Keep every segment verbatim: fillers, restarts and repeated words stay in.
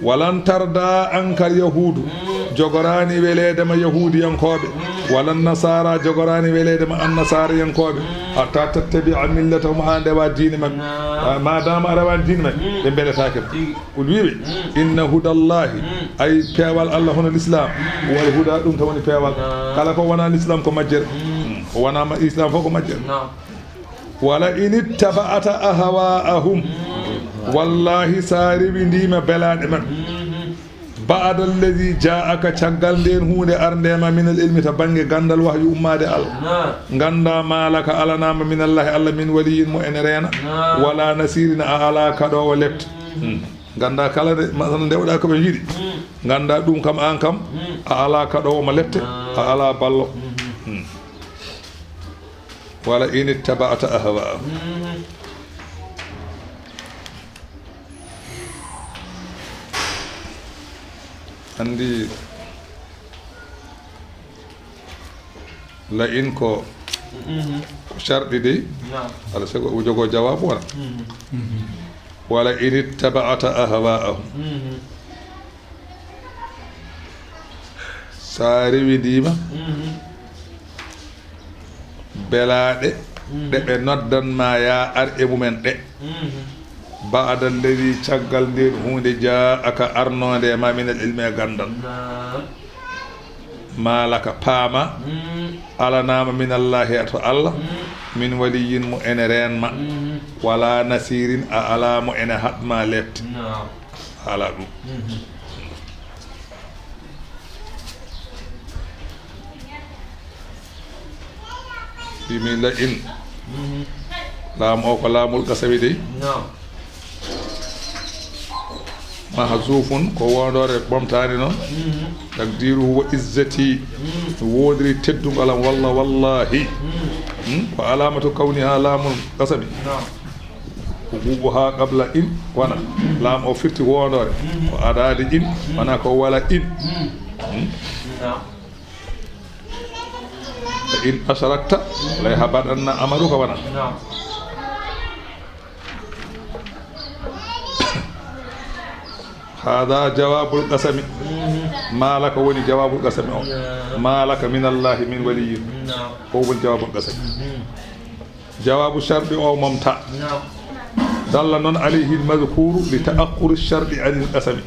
Walan tarda anka al yahuudu, jogoraani weleede ma yahuudiyankooɓe, walan nasaara, jogoraani weleede ma annasaarayankooɓe, hatta tattabi'a millatahum, haa ndewa diine maɓɓe. Ah, maadaama a rewaani diine maɓɓe, ɓe mbeletaake ma. Qul, wi'e ɓe, inna hudallahi, ay peewal Allah hono lislaam, wal huda, ɗum tan woni peewal. Kala ko wonaa lislaam ko majjere. Ko wonaa ma-, lislaam fof ko majjere. Wala in ittaba'ta ahwa'ahum. Wallahi, sa rewindiima belaaɗe maɓɓe. Ba'da alladhi ja'aka, caggal ndeen huunde arnde ma, min al ilmi, to bannge ganndal wahyu ummaade Allah. Ngannda ma laka alanaama min Allahi, Allah min waliyyin mo ene reena. Wala nasirin, a alaa kaɗoowo lepte. Ngannda kala nde, masala ndewɗa ko ɓe njiɗi. Ngannda ɗum kam, aan kam, a alaa kaɗoowo ma lepte, a alaa ballo. Wala in ittaba'ta ahwa'ahum. Anndi la in ko, ko sharɗi dey. Ala sago o jogo jawaabu wala. Wala in ittaba'ta ahwa'ahum. Sa rewindiima belaaɗe ɗe ɓe noddan ma yaa ar e mumen ɗe. Ba'da alladhi, caggal ndeen huunde, ja'aka arnoonde ma, min al ilmi, e ganndal. Ma laka, paama, alanaama min Allahi, to Allah, min waliyyin, mo ene reen ma, wala nasirin, a alaa mo ene haɗ ma lepte. A alaa ɗum. Bimi la in. Laamu o ko laamul qasami dey. Mahzufun, ko wondoore ɓomtaani noon. Takdiruhu wa izzati. Wondiri teddungal am, walla, wallahi. Ko alamatu kawniha laamul qasami. Wuquuha qabla in, wona. Laam o firti wondoore. Ko adaade in, wona ko wala in. Fa in ashrakta, la yahbatanna amaluka, wona. Hada jawabul qasami. Ma laka woni jawabul qasami o. Ma laka min Allahi min waliyyin. Ko woni jawabul qasami. Jawaabu sharɗi o momta. Dalla noon alayhi al-madhkuru li ta'akhkhuri sharɗi anil qasami.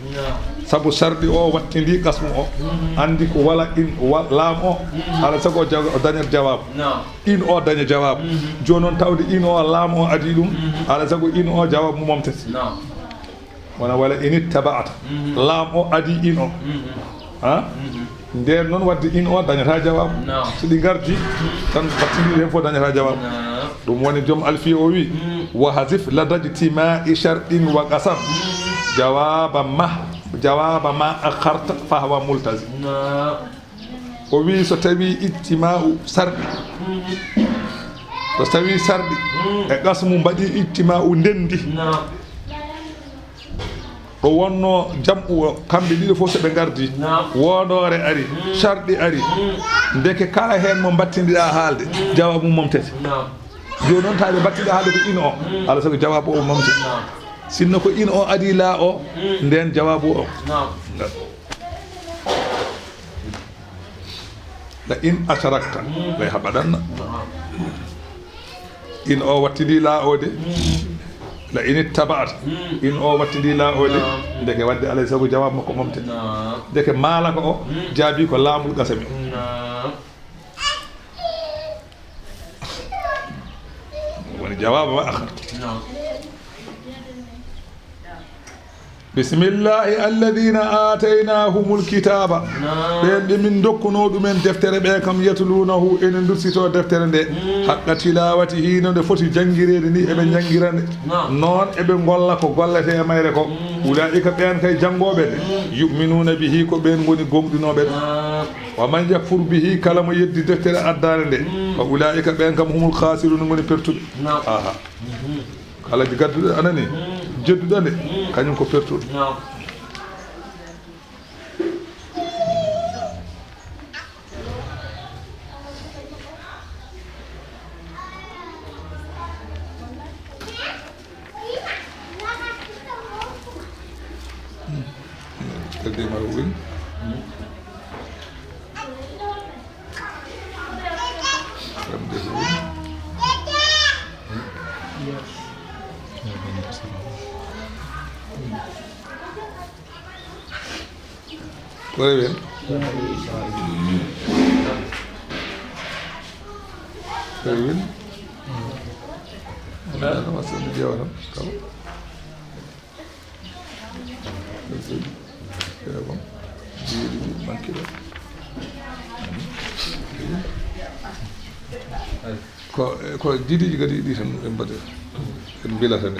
Sabu sharɗi o wattindi qasmu o. Anndi ko wala in, wa-, laam o. Ala sago o jaw-, o dañat jawaabu. In o daña jawaabu. Jooni noon tawde in o laam o adii ɗum. Ala sago in o jawaabu mum momtete. Wona wala in ittaba'ta. Laam o adii in o. Ha? Ndeen noon wadde in o dañata jawaabu. So ɗi ngardi tan battindi heen fof dañata jawaabu. Ɗum woni joom alfiya o wi, wa hazif lada ijtima'i sharɗin wa qasam. Jawaba ma, jawaba ma akharta fahwa multazim. O wi so tawi ijtima'u sarɗi. So tawi sarɗi e qasmu mbaɗi ijtima'u ndendi. Ɗo wonno jam'u o, kamɓe ɗiɗo fof so ɓe ngardi, wondoore ari, sarɗi ari, ndeke kala heen mo mbattindiɗa haalde, jawaabu mum momtete. Jooni noon tawi ɓe mbattindiɗa haalde ko in o, ala sago jawaabu o momte. Sinno ko in o adii laa o, ndeen jawaabu o. La in ashrakta, la yahbatanna. In o wattidi laa o de. La in ittaba'ta. In o wattidi laa o de. Ndeke wadde alay sago jawaabu makko momte. Ndeke ma laka o jaabi ko laamul qasami. Woni jawaabu ma akharta. Bismillahi alladhina ataynahumul kitaba. Ɓeen ɓe min dokkuno ɗumen deftere ɓe kam, yatlunahu, ene ndursito deftere nde. Haqqa tilawatihi, no nde foti janngireede ni, eɓe njanngira nde. Noon eɓe ngolla ko gollete e mayre ko. Ulaika, ɓeen kay janngooɓe nde. Yu'minuna bihi, ko ɓeen ngoni gomɗinooɓe ɗum. Wa man yakfur bihi, kala mo yeddi deftere addaande nde. Fa ulaika, ɓeen kam humul khasirun, ngoni pertuɓe. Aha. Kala gadduɗo anani, jedduɗo nde, kañum ko pertuɗo. Dema win. Kam de win. Ko rewen? Ko rewen? Wala, wasa mi ƴeewa tan, kam. Ko, ko didiiji kadi ɗi tan en mbaɗi, en mbilata ni.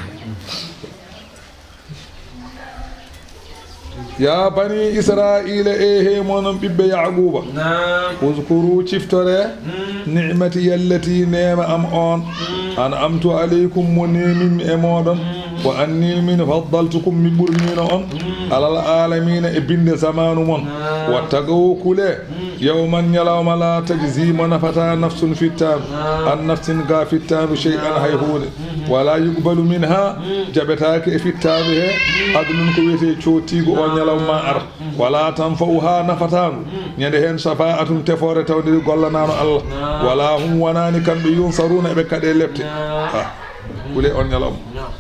Ya bani Israila, e he monon ɓiɓɓe Yaquba. Naam. Uzkuru, ciftore. Mm. Ni'mati, yallati, neema am on. Mm. An'amtu alaykum, mo neeminmi e moɗon. Mm. Wa anni, min faddaltukum, mi ɓurnino on. Mm. Alal alamina, e binde zamanu mon. Naam. Wattaqu, kule. Mm. Yawman, ñalawma, la tajzi, mo nafata nafsun, fittaandu. Naam. An nafsin, ga fittaandu, shay'an, hay huunde. Mm. Wala yuqbalu minha, mm, jaɓetaake e fittaandu he, mm, adlun, ko wiyetee cootiigu, o ñalawma ara. Mm. Wala tanfa'uha, nafataandu, mm, ñande heen, shafa'atun, tefoore tawde gollanaano Allah. Naam. Wala hum, wonaani kamɓe, yunsaruna, eɓe kaɗe lepte. Naam. Ah, kule on ñalawma. Naam.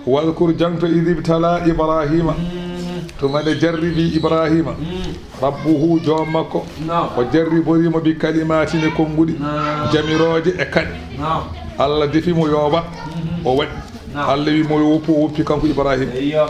Wadkur, jaŋto, idh ibtala Ibrahima, mm, tuma nde jarribi Ibrahima, mm, rabbuhu, joom makko. Naam. O jarriboriimo bi kalimatin, e konnguɗi, naam, jamirooje e kaɗe. Naam. Allah defi mo yo o waɗ, mhm, o waɗi. Naam. Allah wi mo yo woppu, o woppi kanko Ibrahima. Eyyo.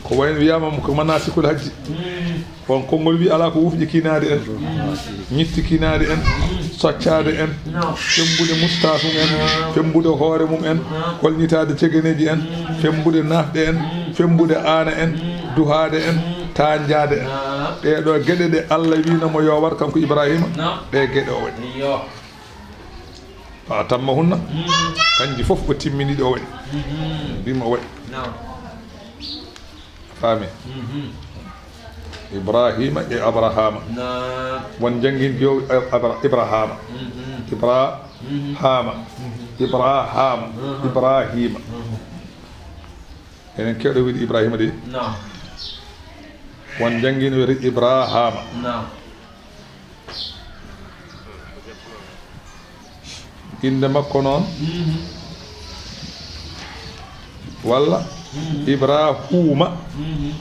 Ko wayi no wiyaama ko manasikul hajji. Mm. On konngol wi alaa ko wufƴi kinaade en, mm, ñitti kinaade en, mm, soccaade en, naam, fembude mustaasu mum en, naam, fembude hoore mum en, naam, kolñitaade cegeneeji en, mm, fembude naafɗe en, mm, fembude aana en, mm, duhaade en, mm, taanjaade en. Naam. Ɗee ɗoo geɗe ɗe Allah wiino mo yo waɗ kanko Ibrahima, naam, ɗee geɗe o waɗi. Eyyo. Fa atammahunna, mm, kanji fof o timmini ɗi o waɗi. Mhm. Mbima o waɗi. Naam. Faami? Mhm. Ibrahima e Abrahama. Naam. Won janngin yo Abra-, Ibrahama. Mhm. Ibra-, mhm, hama. Mhm. Ibrahama. Mhm. Ibrahima. Mhm. Enen keɗo wiide Ibrahima de. Naam. Won janngin wiyete Ibrahama. Naam. Innde makko noon, mhm, walla, mhm, Ibrahuma. Mhm.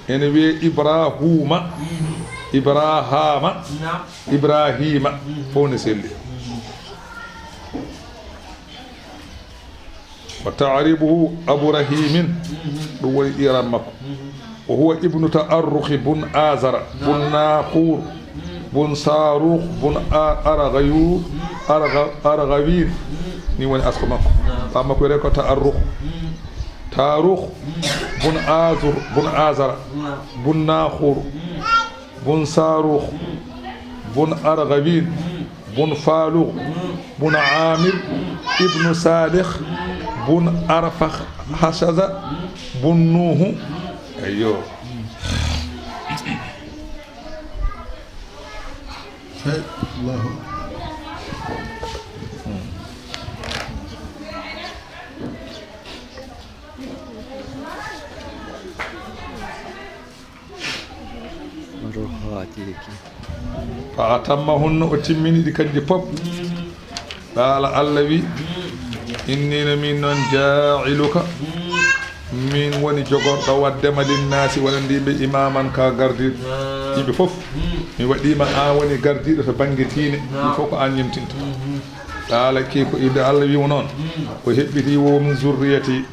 Ene wiyee Ibrahuma, mhm, Ibrahama, naam, Ibrahima, mhm, fof ne selli. Mhm. Wa ta'ribuhu Abu Rahimin, mhm, ɗum woni i'rab makko. Mhm. Wa huwa ibnu Ta'arrukhi bun Azara, bun, naam, Nakhur, mhm, bun Sarukh, bun A-, Arghayu-, Argha-, Arghawin. Mhm. Ni woni asko makko. Naam. Baba makko wiyetee ko Ta'arrukh. Mhm. Ta'arukh, mhm, bun Azur, bun Azara, naam, bun Nakhur. Mhm. Bun Sarukh, bun Argawin, bun Falugh, bun Amir, ibnu Salih, bun Arfakhshaza, bun Nuhu. Eyyo. Hey, Allahu. Oɗo haati ki. Fa atammahunna, o timmini ɗi kanji pop. Qaala, Allah wi, inni no min noon jaa'iluka, min woni jogorɗo waddema linnaasi, wonande yimɓe, imaaman, ka gardiiɗo yimɓe fof. Mi waɗima an woni gardiiɗo to bannge diine, ɗum fof ko an ñemtinta. Qaala, kii ko inde Allah wi mo noon, o heɓɓiti wo min zurriyati,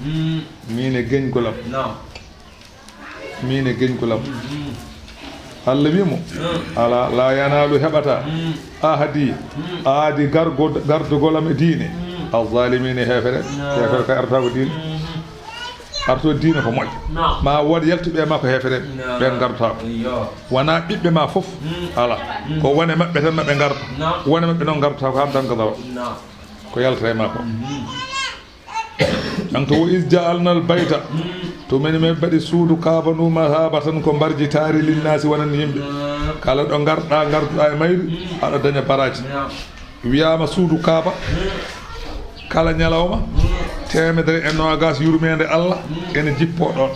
min e geñgol am. Min e geñgol am. Allah wi mo, alaa, laa yanaalu, heɓataa, ahdi, aadi gargo-, gardugol am e diine, azzaalimiina, heefere. Heefere kay artataa ko diine. Arto diine ko moƴƴo. Ma wood yaltuɓe ma ko heefere, ɓen ngardotaako. Wonaa ɓiɓɓe ma fof, alaa. Ko wone maɓɓe tan maɓɓe ngardo. Wone maɓɓe noon ngardotaako haa tan gadaro. Ko yalta e ma ko. Kanko wo, "Is ja'alnal bayta," to min, min mbaɗi suudu Kaaba ndu, "mahabatan," ko mbarjitaari, "linnaasi," wonande yimɓe. Kala ɗo ngarɗa, ngarduɗa e mayru, aɗa daña baraaji. Wiyaama suudu Kaaba, kala ñalawma, teemedere e noogaas yurmeende Allah ene jippoo ɗoon.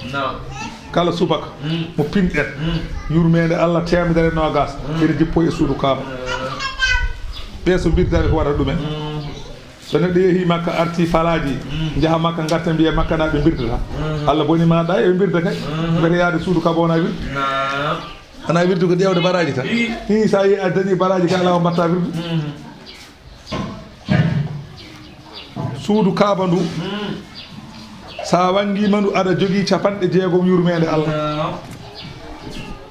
Kala subaka mo pinɗen, yurmeende Allah teemedere e noogas ene jippoo e suudu Kaaba. Ɓee so mbirdaade ko waɗata ɗumen. So neɗɗo yehii Makka, artii falaaji, njaha Makka, ngarta mbiya Makkanaaɓe mbirdata. Allah boni ma ɗa, eɓe mbirda kay. Mbete yaade suudu Kaaba wona wirde. Wona wirde ko ƴeewde baraaji tan. Ii, so a yehii a dañii baraaji kay, alaa ko mbaɗta wirde. Suudu Kaaba ndu, so a wanngiima ndu, aɗa jogii capanɗe jeegom yurmeende Allah.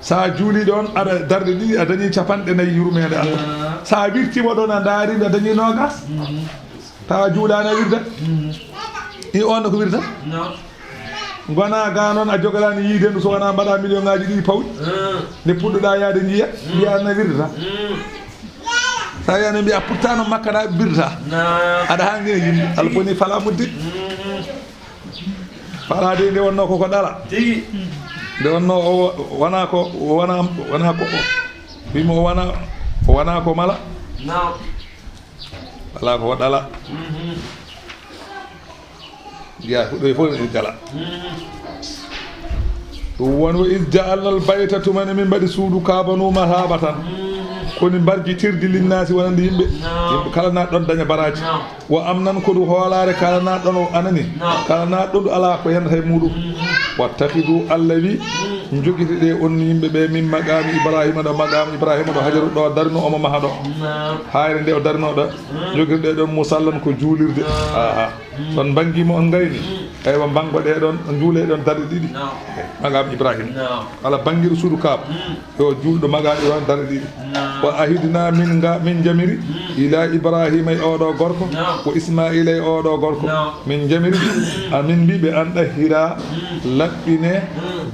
So a juulii ɗoon, aɗa darɗe ɗiɗi, a dañii capanɗe nayi yurmeende Allah. So a wirtiima ɗoon, a ndaarii ndu, a dañii noogas. Tawa juulaani a wirdat. I on ne ko wirdat. Gona ga noon a jogalaani yiide ndu so wonaa mbaɗa million ngaaji ɗiɗi pawɗi. Nde puɗɗoɗaa yaade njiya, mbiya na wirdata. Sa wiyano mbiya pourtant no Makka na wirdata. Aɗa haa ngina yimɓe. Allah boni fala mudde. Fala de nde wonno koko ɗala. Nde wonno o wona ko, wona, wona ko o. Wimo o wona, o wona ko mala. Wala ko ɗala. Jeyaa ko ɗoye fof ene jala. Ɗum woni, wa iz ja'alnal bayta, tuma nde min mbaɗi suudu Kaaba ndu, masaabatan, ko ni mbarjitirdi, linnaasi, wonande yimɓe. Yimɓe kala naat ɗoon daña baraaji. Wa amnan, ko ndu hoolaare, kala naat ɗoon o anani. Kala naat ɗoon ndu alaa ko yandata e muuɗum. Wattakhidhu, Allah wi, njogite ɗe on yimɓe ɓe, min maqaami Ibraahiima, ɗo maqaami Ibraahiima ɗo Hajaru ɗo darino omo maha ɗo. Haayre nde o darino ɗo. Jogirɗe ɗon musallan ko juulirde. Aha. Ɗon mbanngi mo on ngayni. Eywa, mbanngo ɗe ɗon, njuule ɗon darɗe ɗiɗi. Maqaam Ibrahim. Kala banngiiɗo suudu Kaaba. Yo juulɗo maqaam Ibrahim darɗe ɗiɗi. Wa ahidna min nga, min njamiri. Ila Ibrahima e oɗo gorko. Wa Ismaila e oɗo gorko. Min njamiri. Amin mbi ɓe an ɗahira. Laɓɓine.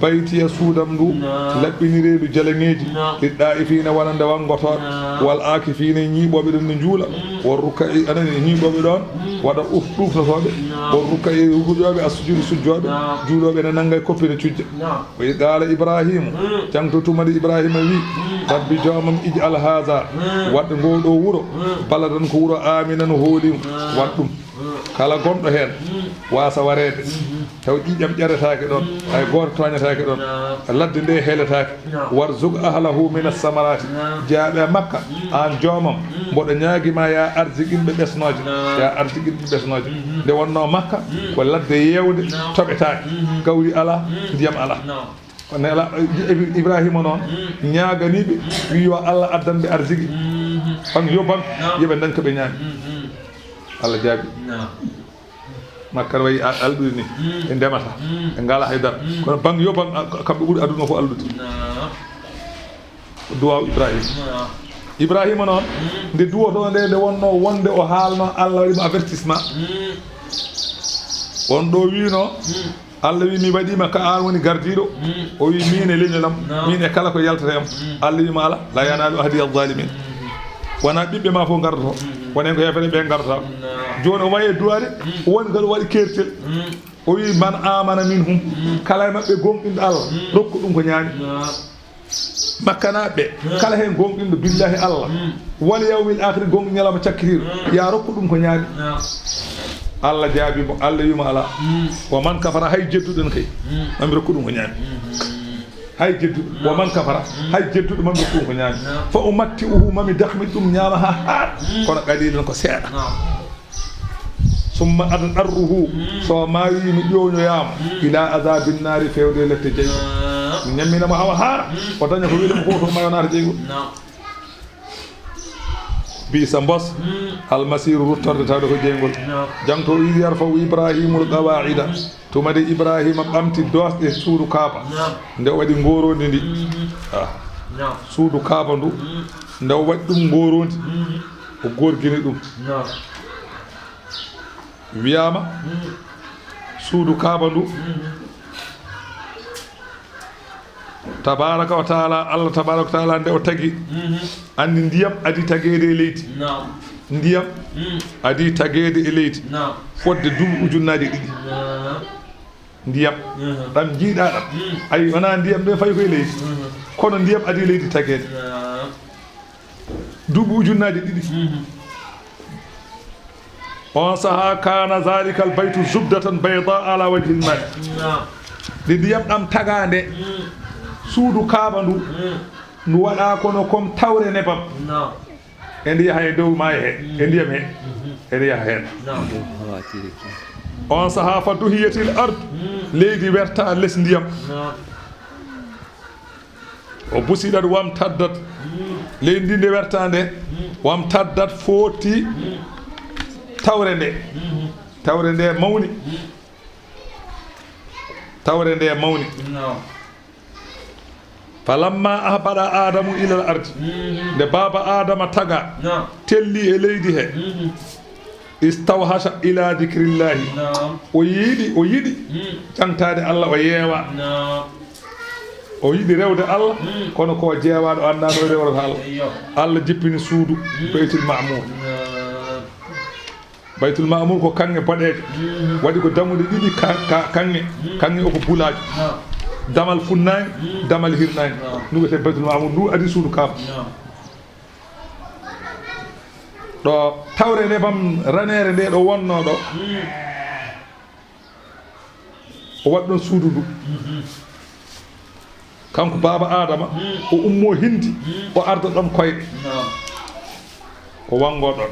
Baytiya suudam ndu. Laɓɓinire ndu jalaŋeeji. Li ɗaa'ifina wonande wanngotooɓe. Wal aakifiina e ñiiɓooɓe ɗon no njuula. Wal rukka'i, anani, ñiiɓooɓe ɗon waɗa uf-, ɗuftotooɓe. Wal rukka'i e rukuƴooɓe, as-sujudi sujjooɓe. Juulooɓe ne nannga e koppi ne cujja. Wa iz qaala Ibrahiimu, jangto tuma nde Ibrahiima wi, Rabbi joomam, ij'al haaza, waɗ ngoo ɗoo wuro, baladan ko wuro aaminan hooliimo, waɗ ɗum. Kala gonɗo heen waasa wareede. Taw ƴiiƴam ƴaretaake ɗoon, hay gooto tooñataake ɗoon, ladde nde heeletaake. Warzuq ahlahu min as-samaraati, jeyaaɓe e Makka, aan joomam, mboɗo ñaagi ma, yaa arsiqin ɓe ɓesnooje, yaa arsiqin ɓe ɓesnooje. Nde wonnoo Makka, ko ladde yeewnde, toɓetaake, gawri alaa, ndiyam alaa. Kono Nela-, Ibrahima noon, ñaaganiiɓe, wi yo Allah addan ɓe arsiqi. Ban yo ban, yo ɓe ndañ ko ɓe ñaami. Allah jaabi. Makka no wayi al-, alɗude ni. Ɓe ndemata. Ɓe ngala hay dara. Kono bang yo bang, a-, kamɓe ɓuri aduna fof alɗude. Duwaaw Ibrahima. Ibrahima noon, nde duwoto nde, nde wonno wonde o haalno, Allah waɗi mo avertissement. On ɗo wiino, Allah wi mi waɗima ka an woni gardiiɗo. O wi min e leñol am, min e kala ko yaltata e am. Allah wi mo ala, la yanalu ahdi al-zalimin. Wona ɓiɓɓe ma fof ngardoto. Wonen ko yefere ɓe ngardoto. Jooni o waye duwaade, woni gal waɗi kertel. O wi man amana minhum, kala e maɓɓe gomɗinɗo Allah, rokku ɗum ko ñaami. Makkanaaɓe, kala heen gomɗinɗo billahi Allah, wal yawmil akhir, gomɗinɗo ñalawma cakkitiiɗo, ya rokku ɗum ko ñaami. Allah jaabi mo, Allah wi mo ala. Wa man kafara, hay jedduɗo en kay, mami rokku ɗum ko ñaami. Hay jedduɗo, wa man kafara, hay jedduɗo, mami rokku ɗum ko ñaami. Fa umatti'uhu, mami dakhmit ɗum ñaama ha haaɗa, kono qalilan, ko seeɗa. Summa adtarruhu, so maayi mi ƴooñoyaama, ila azabin naari, fewde lette jeyngol. Mi ñammina mo hawa haara, o daña ko weli mo fof, toon maayo naata jeyngol. Bi'sa mbos, almasiiru ruttorde tawde ko jeyngol. Jangto, iz yarfa'u Ibrahimul qawa'ida, tuma nde Ibrahima ɓamti doosɗe suudu Kaaba, nde o waɗi ngoroondi ndi. Ah. Suudu Kaaba ndu, nde o waɗi ɗum ngoroondi, o gorgini ɗum. Wiyaama, suudu Kaaba ndu, tabaraka wa taala, Allah tabaraka wa taala, nde o tagi, anndi ndiyam adi tageede e leydi. Ndiyam adi tageede e leydi. Fodde duuɓi ujunnaaje ɗiɗi. Ndiyam. Ɗam njiiɗaa ɗam. Ayi, wonaa ndiyam ɗe fayi koye leydi. Kono ndiyam adi leydi tageede. Duuɓi ujunnaaje ɗiɗi. On sahaa, kana zalikal baytu zubdatan bayda ala wajhil ma'i. Nde ndiyam ɗam tagaande, suudu Kaaba ndu, ndu waɗa kono comme tawre nebam. Ende yaha e dow maayo he, e ndiyam he. Ende yaha heen. On sahaa, fa duhiyatil ard, leydi werta les ndiyam. O busiɗat wam taddat. Leydi ndi nde werta nde, wam taddat footti tawre nde. Tawre nde mawni. Tawre nde mawni. Falamma ahbada Adamu ilal ardi. Nde baaba Adama taga, telli e leydi he. Istawhasha ila dhikrillahi. O yiɗi, o yiɗi jaŋtaade Allah, o yeewa. O yiɗi rewde Allah, kono ko jeewaaɗo, anndaa no rewrata Allah. Allah jippini suudu Baytul Ma'mur. Baytul Ma'mur ko kaŋŋe boɗeejo. Waɗi ko dammuɗe ɗiɗi ka, ka, kaŋŋe. Kaŋŋe o ko bulaajo. Damal funnaange, damal hirnaange. Ndu wiyetee Baytul Ma'mur, ndu adii suudu Kaaba. Ɗo tawre nebam raneere nde ɗo wonnoo ɗo. O waɗi ɗon suudu ndu. Kanko baaba Adama, o ummoo hindi, o arda ɗon koyɗe. Ko wanngo ɗon.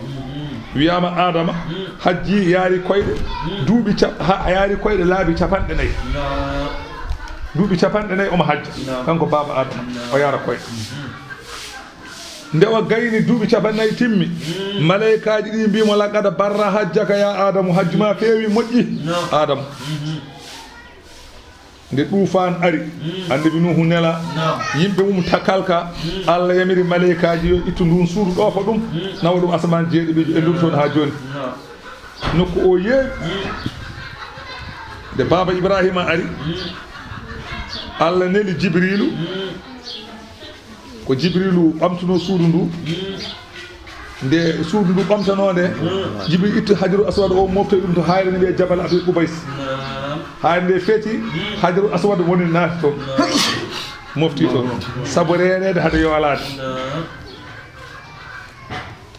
Wiyaama Adama hajji, yaari koyɗe, duuɓi cap-, ha, yaari koyɗe laabi capanɗe nayi. Duuɓi capanɗe nayi omo hajja. Kanko baaba Adama, o yaara koyɗe. Nde o gayni duuɓi capannayyi timmi, maleykaaji ɗi mbii mo, "Laqad barra hajjaka ya Adamu, hajju ma feewi, moƴƴi, Adamu." Nde ɗuufaan ari, Annabi Nuuhu nela, yimɓe mum takalka, Allah yamiri maleykaaji yo ittu ndun suudu, ɗoofa ɗum, nawa ɗum asamaan jeeɗiɗijo, e ndun toon haa jooni. Nokku o yeewi. Nde baaba Ibrahima ari, Allah neli Jibriilu. Ko Jibriilu ɓamtunoo suudu ndu. Nde suudu ndu ɓamtanoo nde, Jibriilu itti Hajarul Aswad o, moftoyi ɗum to haayre nde wiyee Jabal Abi Qubays. Haayre nde feeti, Hajarul Aswad woni naati toon. Mofti toon. Sabu reeneede hade yoolaade.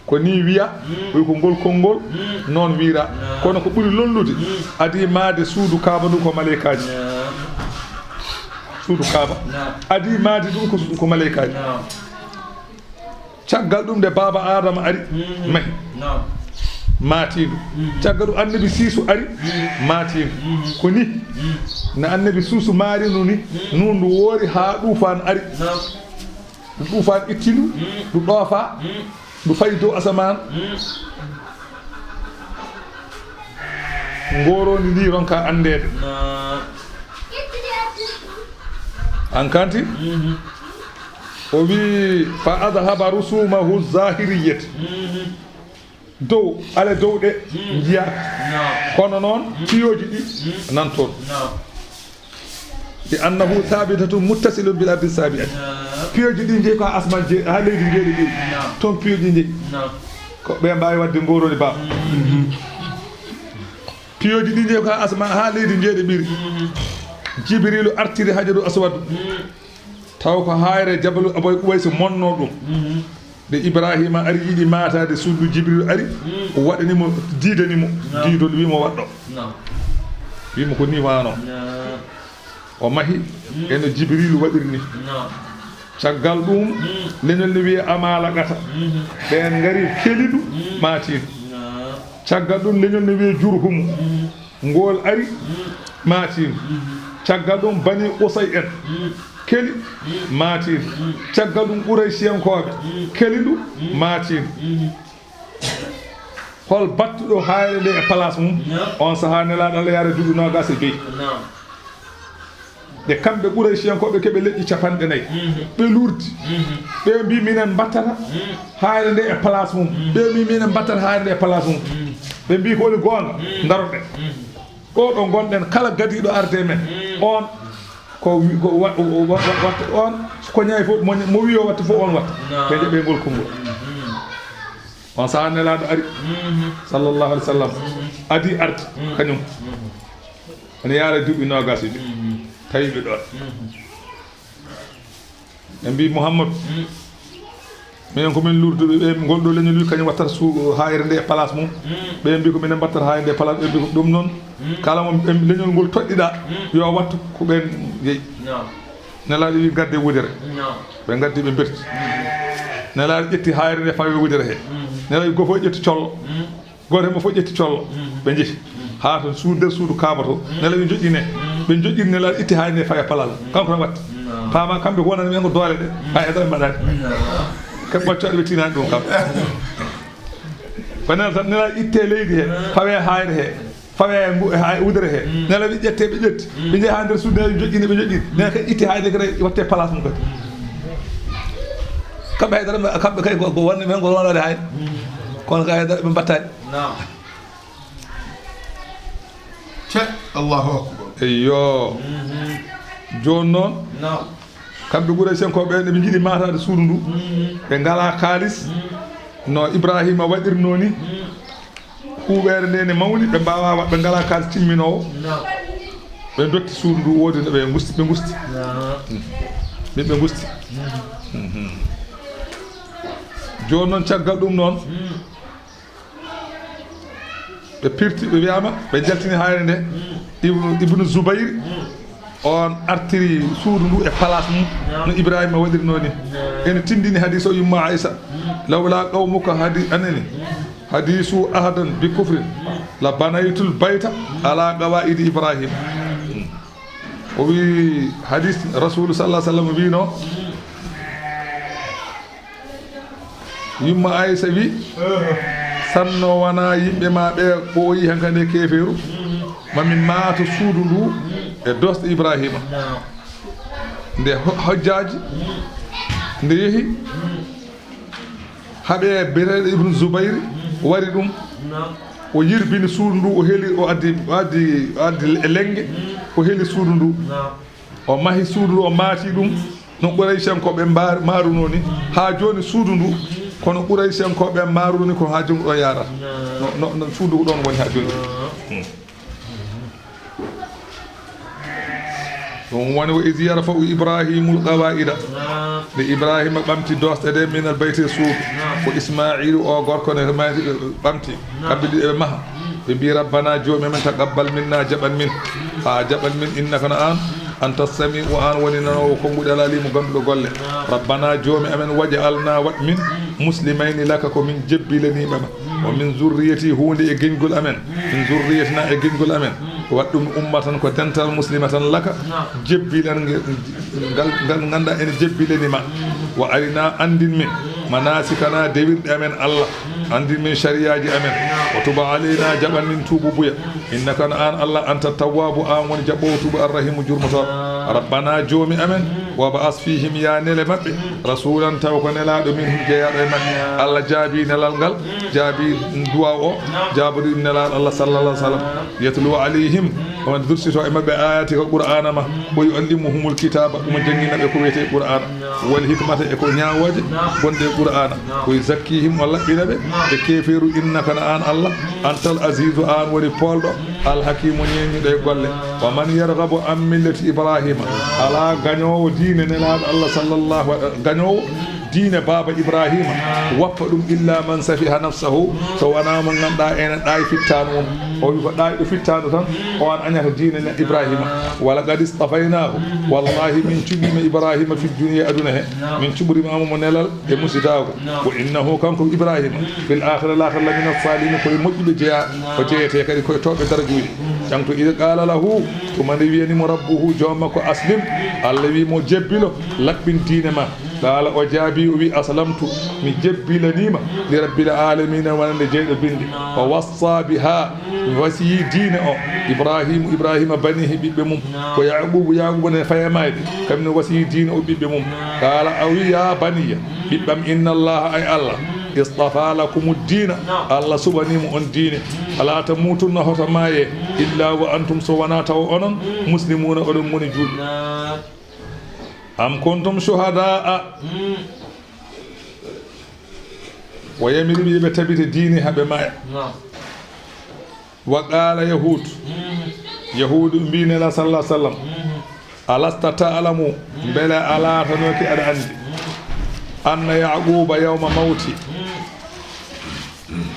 Ko ni wiya, o wi ko ngol konngol, noon wiyra. Kono ko ɓuri lollude, adii maayde suudu Kaaba ndu ko maleykaaji. Suudu Kaaba. Adii maayde ɗum ko, ko maleykaaji. Caggal ɗum nde baaba Adama ari, mahi. Maatiindu. Caggal ɗum Annabi Siisu ari, maatiindu. Ko ni, no Annabi Siisu maari ndu ni, ndu ndu woori haa ɗuufaan ari. Ndu ɗuufaan itti ndu, ndu ɗoofa, ndu fayi dow asamaan. Ngooroondi ndi ronka anndeede. An kanti? O wi, "Fa adhaba rusumahu zahiriyyati." Dow, ale dow ɗe njiyaaka. Kono noon, piyooji ɗi nan toon. Li annahu thabitatun muttasilun bil ardi sabi'ati. Piyooji ɗi njehi ko haa asmaan je-, haa leydi njeeɗiɗiri. Toon piyooji njehi. Ko ɓe mbaawi waɗde ngooroondi baaba. Piyooji ɗi njehi ko haa asmaan, haa leydi njeeɗiɗiri. Jibriilu artiri Hajarul Aswad. Taw ko haayre Jabalu Abi Qubays monnoo ɗum. Nde Ibraahiima ari, yiɗi maataade suudu, Jibriilu ari, o waɗani mo, diidani mo, diidol, wi mo waɗɗo. Wi mo ko ni waano. O mahi, e no Jibriilu waɗiri ni. Caggal ɗum, leñol ne wiyee Amalaqata. Ɓeen ngari, keli ndu, maati ndu. Caggal ɗum, leñol ne wiyee Jurhumu. Ngool ari, maati ndu. Caggal ɗum, Bani Qusay en keli, maati ndu. Caggal ɗum, Quraysiyankooɓe keli ndu, maati ndu. Hol battuɗo haayre nde e place mum? On sahaa Nelaaɗo Allah yaare duuɓi noogaas e joy. Nde kamɓe Quraysiyankooɓe keɓe leƴƴi capanɗe nayi. Ɓe lurdi. Ɓe mbi, "Minen mbattata haayre nde e place mum." Ɓe mbi, "Minen mbattata haayre nde e place mum." Ɓe mbi, "Ko woni goonga? Ndaroɗen. Ɗo ɗo ngonɗen, kala gadiiɗo arde men, on ko wi-, ko wa-, wa-, wa-, watta on, ko ñaay fof, mo, mo wi o watta fof, on watta." Ɓe njaɓe ngol konngol. On sahaa Nelaaɗo ari, sallallahu alaihi wasallam, adi arde, kañum. Ene yaara duuɓi noogaas e joy, tawi ɓe ɗon. Ɓe mbi, "Muhammadu, Minen ko min luurduɓe, ɓe ngol ɗo leñol wi kañum wattata su-, haayre nde e place mum. Ɓe mbi ko minen mbattata haayre nde e place, ɓe mbi ko ɗum noon. Kala mo ɓe leñol ngol toɗɗiɗa, yo wattu ko ɓen jeyi. Nelaaɗo wi gadde wudere. Ɓe gaddi ɓe berti. Nelaaɗo ƴetti haayre nde fawi wudere he. Nelaaɗo wi gofo ƴetti collo. Gooto hemɓe fof ƴetti collo, ɓe njehi. Haa to suudu, nder suudu Kaaba to, Nelaaɗo ɓe njoƴƴine. Ɓe njoƴƴini Nelaaɗo itti haa ene fawi e palal. Kanko tan watti. Paama kamɓe ko wonani ɓen ko doole ɗe. Hay e dara mbaɗani. Keɓ ɓaccoɗe ɓe tinani ɗum kam. Ko Nelaaɗo tan, Nelaaɗo itte leydi he, fawe haayre he, fawe ngu-, ha-, wudere he. Nelaaɗo ɓe ƴette, ɓe ƴetti. Ɓe njehi haa nder suudu, Nelaaɗo njoƴƴini, ɓe njoƴƴini. Nelaaɗo kadi itti haayre kadi watte place mum kadi. Kamɓe hay dara, kamɓe kay ko, ko wonde men ko wonade hay. Kono kay hay dara ɓe mbattani. Naam. Ce, Allahu akbar. Eyyo. Jooni noon, naam, kamɓe Quraysh en ko ɓen, ɓe njiɗi maataade suudu ndu. Ɓe ngalaa kaalis. No Ibrahima waɗirnoo ni. Huɓeere nde ne mawni, ɓe mbaawaa wa-, ɓe ngalaa kaalis timminoowo. Naam. Ɓe dotti suudu ndu, woodi no ɓe ngusti, ɓe ngusti. Naam. Min ɓe ngusti. Jooni noon, caggal ɗum noon, ɓe pirti, ɓe wiyaama, ɓe jaltini haayre nde. Ibnu, Ibnu Zubayr, on artiri suudu ndu e place mum, no Ibrahima waɗirnoo ni. Ene tindini hadiis o yumma Aisa, "Lawla qawmuka hadi-, anani, hadisu ahadan bi kufrin, la banaytul bayta ala qawaidi Ibrahim." O wi hadiis Rasulu sallallahu alaihi wasallam wino, Yumma Aysa wi, "Sanno wona yimɓe ma ɓe ɓooyi hankande keeferu, ma min maato suudu ndu e doosɗe Ibrahima." Nde ho-, hojjaaji, nde yehi, haɓe biyeteeɗo Ibnu Zubayr wari ɗum, o yirbini suudu ndu, o heli, o addi, o addi, o addi e lenge, o heli suudu ndu. O mahi suudu ndu, o maati ɗum no Qurayshankooɓe mbaar-, maarunoo ni. Haa jooni suudu ndu, kono Qurayshankooɓe maarunoo ni, kono haa jooni ɗo yaarata. No, no, no suudu ko ɗoon woni haa jooni. Hmm. Ɗum woni, "Wa iz yarfa'u Ibrahimul qawaa'ida." Nde Ibrahima ɓamti doosɗe ɗe, "minal bayti" e suudu. "Wa Ismaa'iilu", o gorko ne, ɓamti. Kamɓe ɗiɗo ɓe maha. Ɓe mbi, "Rabbana, joomi amen, taqabbal minna, jaɓan min. A jaɓan min, innaka, no aan, anta sami'u, aan woni nanoowo konnguɗi, al-alimu, gannduɗo golle. Rabbana, joomi amen, waj'alna, waɗ min, muslimayni laka, ko min jebbilaniima ma. Wa min zurriyati, huunde e geñgol amen. Min zurriyatina, e geñgol amen. Waɗ ɗum ummatan, ko dental, muslimatan laka, jebbilan nge-, ngal, ngal ngannduɗaa ene jebbilani ma. Wa arina, anndin min, manasikana, dewirɗe amen, Allah. Anndin min sariyaaji amen. Wa tub alayna, jaɓan min tuububuya. Innaka, no aan Allah, anta tawwaabu, aan woni jaɓoowo tuubu, arrahimu, jurmotooɗo. Rabbana, joomi amen, wa ba'as fihim, ya nele maɓɓe, rasulan, taw ko nelaaɗo, minhum, jeyaaɗo e maɓɓe." Allah jaabi nelal ngal, jaabi duwaaw o, jaabori ɗum nelaaɗo Allah sallallahu alaihi wasallam. "Yatlu alayhim", omo dursito e maɓɓe, "ayati", ko Qur'aana ma, "wa yu'allimuhumul kitaba", omo janngina ɓe ko wiyetee Qur'aana. "Wal hikmata", e ko ñaawooje gonɗe e Qur'aana. "Wa yuzakkihim", o laɓɓina ɓe e keeferu. "Innaka, no aan Allah, antal azizu, aan woni poolɗo, al hakimu, ñeeñuɗo e golle." "Wa man yarghabu an millati Ibrahima", alaa gañoowo diine nelaaɗo Allah sallallahu alaihi, gañoowo diine baaba Ibrahima, woppa ɗum, "illa man safiha nafsahu", so wonaa mo ngannduɗaa ene ɗaawi fittaandu mum. O wi ko ɗaayɗo fittaandu tan, o an añata diine ne Ibrahima. "Wa laqad istafaynaahu", wallahi min cuɓiima Ibrahima, "fi dunya", aduna he, min cuɓoriima mo nelal e musidaagu. "Wa innahu", kanko Ibrahima, "fil akhirati", laakhira, "lamina salihin", ko e moƴƴuɓe jeyaa, o jeyetee kadi ko e tooɓe darajuuji. Jangto, "idh qala lahu", tuma nde wiyani mo rabbuhu, joom makko, "aslim", Allah wi mo, "jebbilo, laɓɓin diine ma." Qaala, o jaabi, o wi, "Aslamtu, mi jebbilaniima li rabbil aalamiina, wonande jeyɗo binde." O wassa biha, wasiyi diine o, Ibrahiimu, Ibrahiima, banihi, ɓiɓɓe mum. Ko Yaaquubu, Yaaquubu ne fayamayde, kañum ne wasiyi diine o ɓiɓɓe mum. Qaala, o wi, "Ya baniya, ɓiɓɓam, inna Allaha, ay Allah, istafa lakumu diina, Allah suɓanii mo on diine. Fala tamuutunna, hoto maaye, illa wa antum, so wonaa taw onon, muslimuuna, oɗon ngoni juulɓe." Am kuntum shuhadaa. Mm. O yamiri ɓe ɓe tabita diine haa ɓe maaya. Naam. Wa qaala Yahuud. Mm. Yahuudu mbii Nelaaɗo sallallahu alaihi wasallam. Mm. Alasta ta'lamu, mm, mbele a laatanooki aɗa anndi. Mm. أن يعقوب يوم موته،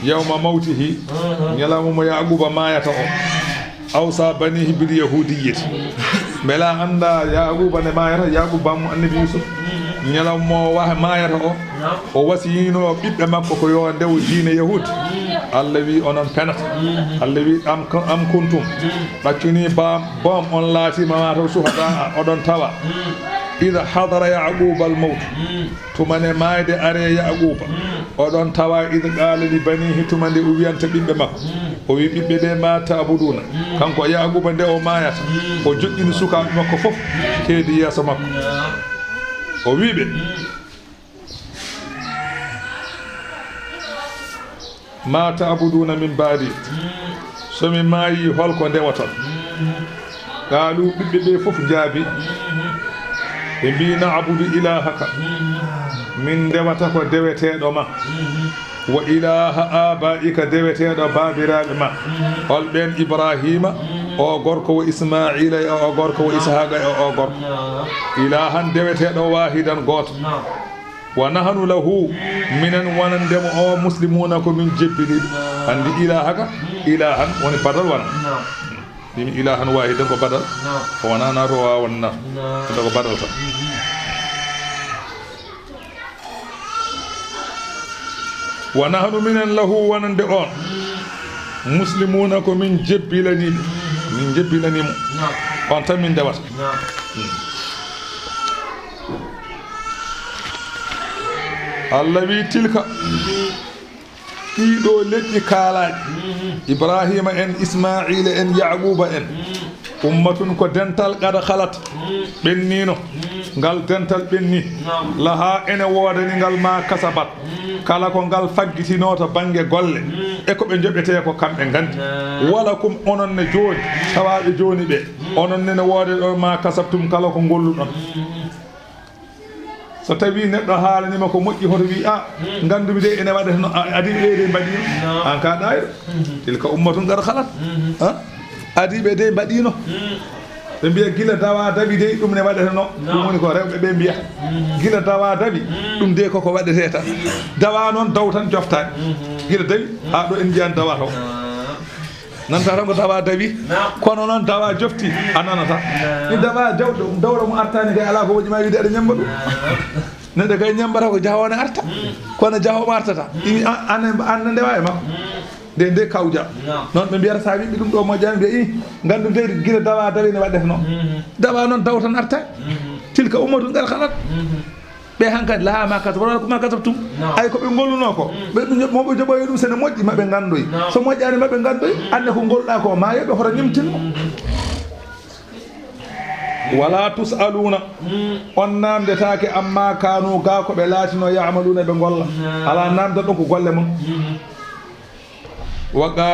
يوم موته، ñalawma mo Yaquuba maayata o, أوصى بنيه باليهودية. Mbela annda Yaquuba nde maayata, Yaquuba bammo Annabi Yusuf, ñalawma mo wa-, maayata o, o wasiyino ɓiɓɓe makko ko yo ndewo diine Yahud. Allah wi onon penata. Allah wi: أم، أم كنتم. Ɗaccuni bam, bom on laati ma mataw شهداء, oɗon tawa. إذ حضر يعقوب الموت. Tuma nde maayde ari Yaquuba, oɗon tawa, إذ قال لبنيه, tuma nde o wiyanta ɓiɓɓe makko. O wi ɓiɓɓe ɓe: ما تعبدون. Kanko Yaquuba nde o maayata, o joƴƴini sukaaɓe makko fof keedi yeeso makko. O wi ɓe: ما تعبدون من بعدي. So mi maayi, holko ndewoton? Qaalu, ɓiɓɓe ɓe fof njaabi, ɓe mbi: نعبد إلهك. Min ndewata ko deweteeɗo ma. وإله آبائك, deweteeɗo baabiraaɓe ma. Hol ɓeen? Ibraahiima, o gorko, وإسماعيل, o gorko, وإسحاق, o gorko. إلها, deweteeɗo, واحدا, gooto. ونحن له, minen wonande mo o, مسلمون, ko min jebbiliiɓe. Anndi إلهك, إلها woni badal wona. Ɗum إلها واحدا ko badal. O wona naatu, o waawa wonde naatu. Ɗum ko badal tan. ونحن, minen, له, wonande on, مسلمون, ko min jebbilaniiɓe. Min jebbilanii mo. On tan min ndewata. Allah wi: تلك, ɗii ɗoo leƴƴi kaalaaɗi, Ibraahiima en, Ismaa'iila en, Yaquuba en, أمة, ko dental, قد خلت, ɓenniino. Ngal dental ɓenni. لها, ene woodani ngal, ما كسبت, kala ko ngal faggitinoo to bannge golle, e ko ɓe njoɓetee ko kamɓe nganndi. ولكم, onon ne jooni, tawaaɓe jooni ɓe, onon ne ne woodani on, ما كسبتم, kala ko ngolluɗon. So tawi neɗɗo haalaniima ko moƴƴi, hoto wi: "A, nganndumi de ene waɗata no, a, adiiɓe ɓe de mbaɗiino." An ka ɗaayɗo. تلك أمة قد خلت. A? Adiiɓe de mbaɗiino. Ɓe mbiya gila dawa dawi de ɗum ne waɗata no. Ɗum woni ko rewɓe ɓe mbiyata. Gila dawa dawi, ɗum de koko waɗetee tan. Dawa noon daw tan joftaani. Gila dawi, haa ɗo en njiyan dawa taw. Nanta tan ko dawa dawi. Kono noon dawa jofti, a nanata. Ni dawa daw-, dawɗo mo artaani kay alaa ko woƴi ma wiide aɗa ñamba ɗum. Neɗɗo kay ñambata ko jahoowo ne arta. Kono jahoowo artata. Imi an, an, an ne ndewa e makko. Nde, nde kawja. Noon ɓe mbiyata sa wiɓe ɗum ɗo moƴƴani, mbiya, "Ih, nganndu de gila dawa dawi ne waɗata no." Dawa noon daw tan arta. تلك أمة قد خلت. Ɓe hankadi لها ما كسبت ولكم ما كسبتم. Ay ko ɓe ngolluno ko. Ɓe ɗum mo ɓe joɓoyi ɗum sene moƴƴi ma ɓe nganndoy. So moƴƴani ma ɓe nganndoy. Anne ko ngolɗa ko ma yo ɓe hoto nimtinmo. ولا تسألون. On namdetaake عما كانوا ga ko ɓe laatino يعملون ɓe ngolla. Ala namda ɗon ko golle mon. وقالوا